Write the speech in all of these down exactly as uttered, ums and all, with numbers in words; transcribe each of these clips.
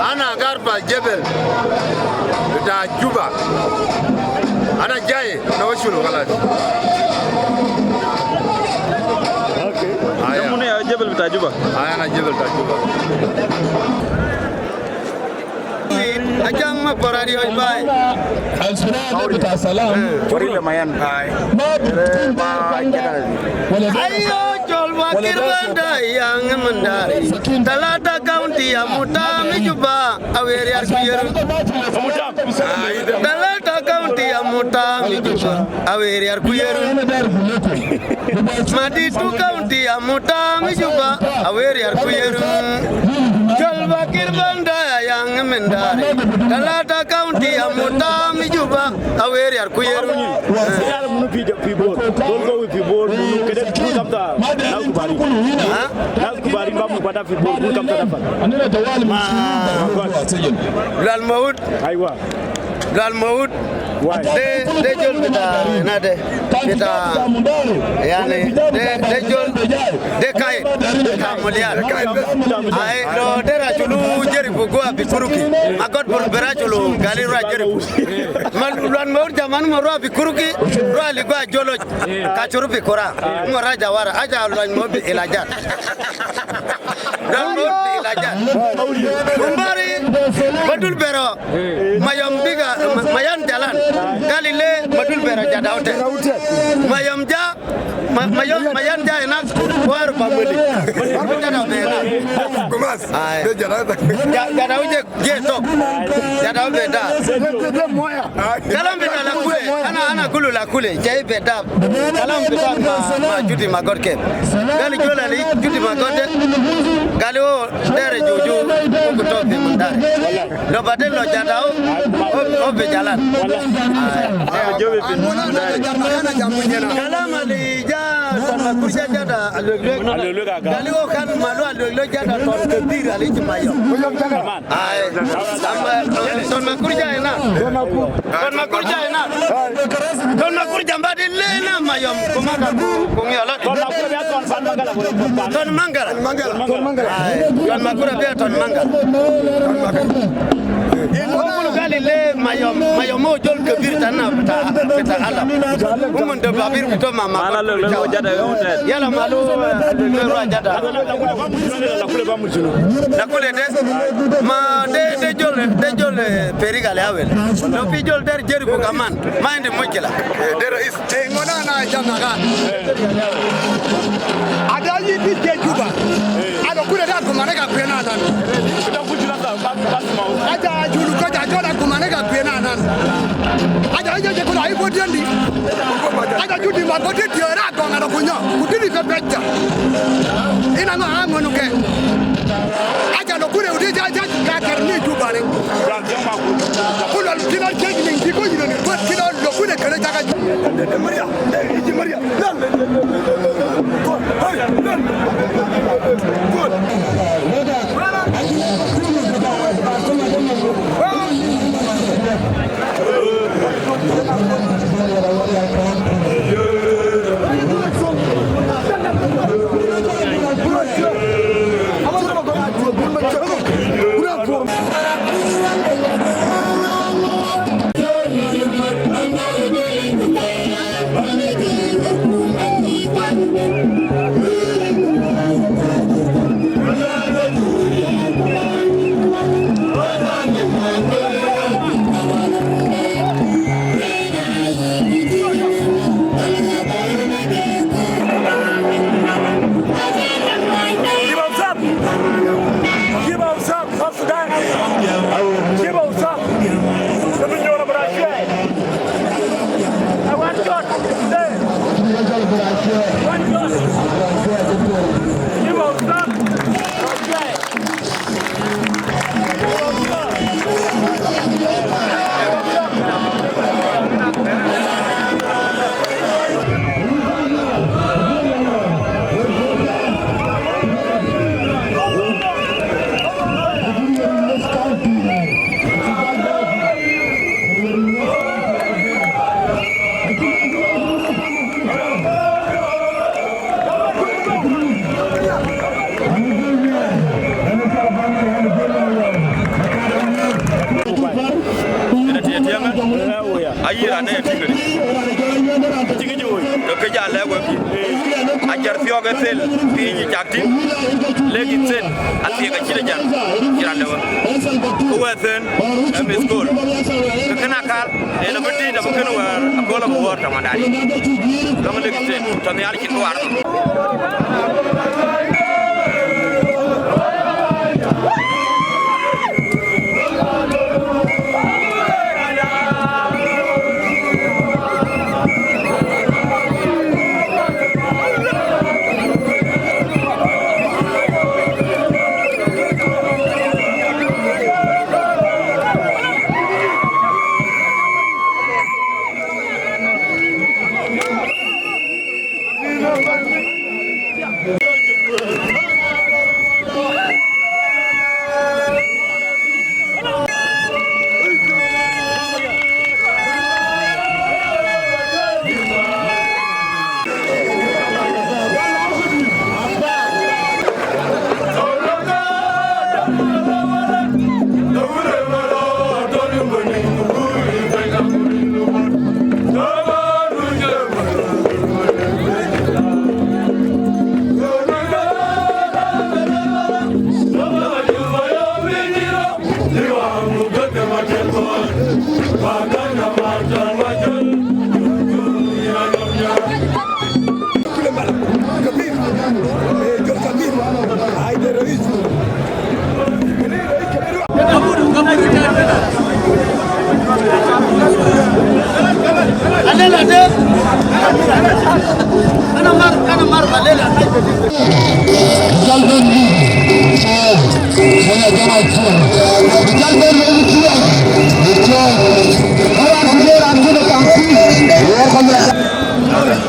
Ana garba jebel bita Juba. Ana jai na washulu kalas. Okay. Aya. Mune ya jebel bita Juba. Aya, ana jebel bita Juba. Ajaŋ ma parari oi bai. Al sunan bita salam. Farida Mayan. Ai. Ma. Ayo, Jol Bakir Banda yang mendari. Talata County ya mutam Juba, aweri arkuyer. Talata County ya mutam Juba, aweri arkuyer. Maditu County ya mutam Juba, aweri arkuyer. Jol Bakir Banda yang mendari. Talata County ya mutam Juba, aweri arkuyer. Yala munu pi, pi bor. Don't go with pi bor. Munu kede munu kamta. Nas kubari. Ha? Nas kubari ba munu kwata pi bor. Munu kamta dafa. Ma. Lual Maut. Aiwa. Lual Maut. Why? De, de jol bita, na de. Bita. Yani, de, de jol. De kai. Bita Moliar. Ai, lo de rajulu jeribu gua bikuruki. Magot bor berajulu gali rajeribu. Ma Lual Maut jaman mo rua fi kuruki, rua ligwa jolo, ka churu fi kura. Mo raja wara, aja Lual Maut bi ilajat. Lual Maut bi ilajat. Kumbari, Madul Bero, Mayom biga, Ma-, Mayan Jalan. Gali le, Madul Bero jadaute. Mayom ja, Ma-, Mayan, Mayan ja ina, waru family. Jadaute na. Kumas. Ai. De jadaute. Ja-, jadaute. Je tok. Jadau beta. Kalam bita la kule. Ana, ana kulu la kule. Jai beta. Kalam bita ma, ma Juti Magot ke. Gali jola li Juti Magot de. Gali o dere juju. Kuto fi mundari. Lo baden lo jadau. O, o be jalan. Ai. Ana jobe fi mundari. Kalam ali ja. Tɔn Makur ca jada aluek luek. Aluek luek aga. Gali wo kan malu aluek luek jada tɔn ke dhir ali ci mayo. Aman. Ai. Ama, eh, tɔn Makur ca ina. Tɔn Makur ca ina. Tɔn Makur jamba di le na mayom. Kuma ka ku, ku ngi ala. Tɔn Makur ya tɔn pan Mangala. Tɔn Mangala. Mangala. Tɔn Mangala. Ai. Tɔn Makur ya tɔn Mangala. Tɔn Mangala. Kulu gali le mayom, mayom mo jol kabir tana bita, bita ala. Umun de babir bito mama. Mana lo lo jada yo te. Yala malu, eh, lo ro jada. Na kule de, ma de, de jol, de jol, eh, peri gali awel. Lo pi jol der jeri ko kaman. Ma indi mushkila. Eh, der is. Eh, ngona na jana ga. Ada yi ti je Juba. Ada kule da kumane ka kwena nan. Aja julu ko ja jɔl a kumane ka kueen anan. Aja aja je kula ibo diendi. Aja judi ma ko ti tiɔɔr a gɔŋ a do kunyɔ. Ku ti ni ke pɛc ja. Ina ŋɔ a ŋɔnu ke. Aja lo kure udi ja ja ka kɛr ni Juba ni. Kula kila kek ni ti ko yino ni ko kila lo kure kere ja ka. Maria, Maria. Give us up! Give us up! South Sudan. Give us up. Let me know what I say. I want God to say. One God. Give us up. Ënë tiëtiëŋë, ayï raan ë tïŋ këdï. Tïŋ jö woi. Ke ke ja lɛ̈k wek kï. Ajar thiɔ̈k ë thel piny cak tïŋ. Lek yï thel athiek acït ajar. Cï raan dë wek. Ku wɛ̈ɛ̈t thën, ë mïth kööl. Ke kënë akal, en abï dït abï kënë wɛ̈ɛ̈r, akööl abï wɛ̈ɛ̈r tɔŋ adadi. Lɔ̈ŋ lek yï thel, tɔ̈ nhial cïn kë war nhom.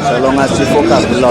So long as you focus, bï lɔ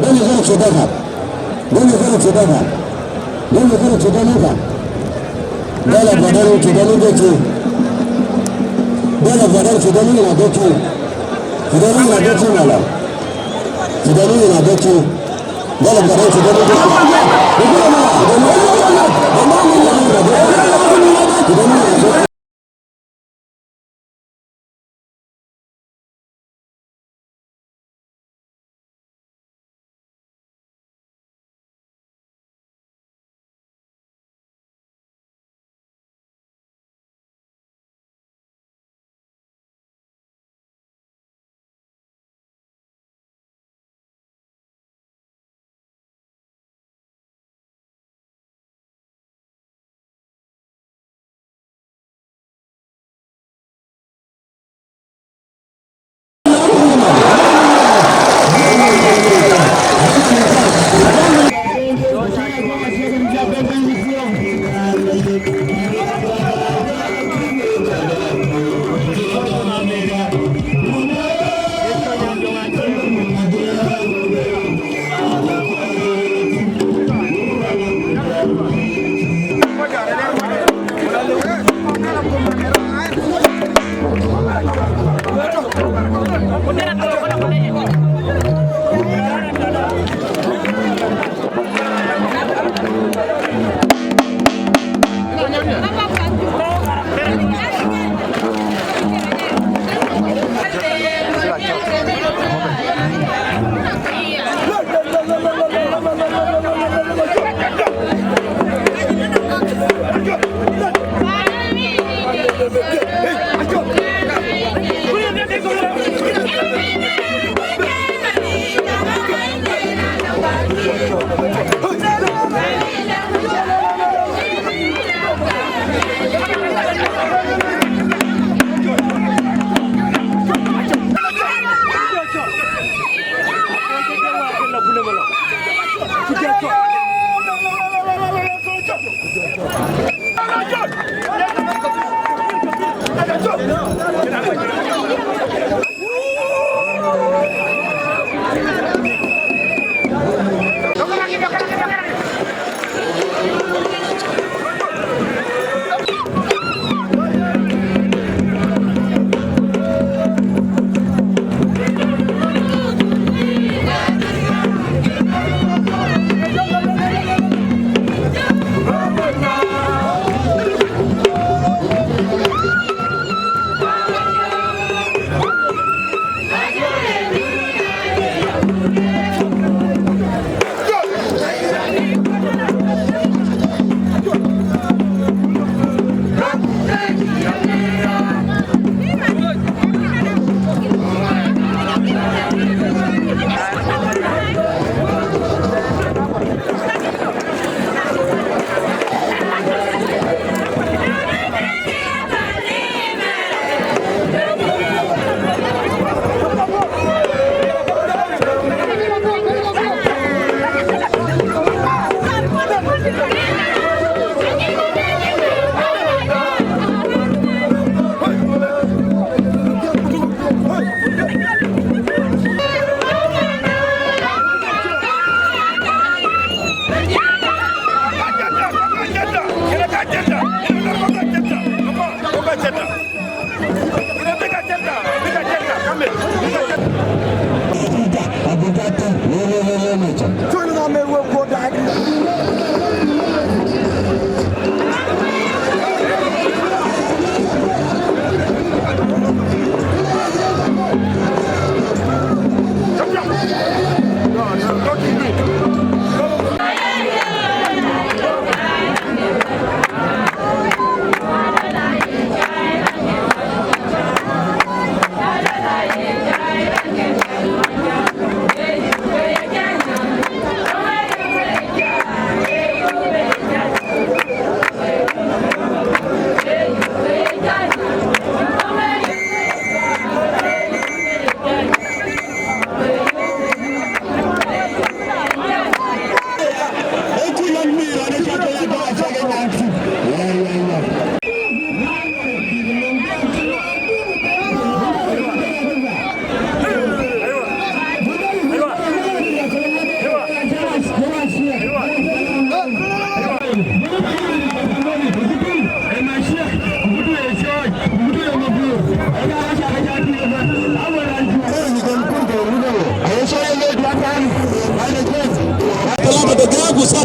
Bɛ̈n ë kërë cï dɛ̈ka. Bɛ̈n ë kërë cï dɛ̈ka. Bɛ̈n ë kërë cï dɛ̈ka. Bɛ̈n ë badan cï dɛ̈ka ke cï. Bɛ̈n ë badan cï dɛ̈ka ke cï. Cï dɛ̈ka ke cï mala. Cï dɛ̈ka ke cï. Bɛ̈n ë badan cï dɛ̈ka ke cï.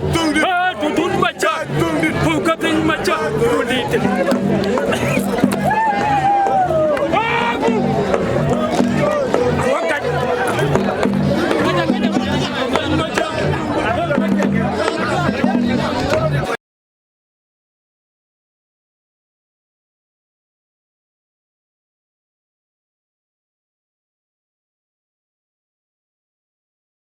Right.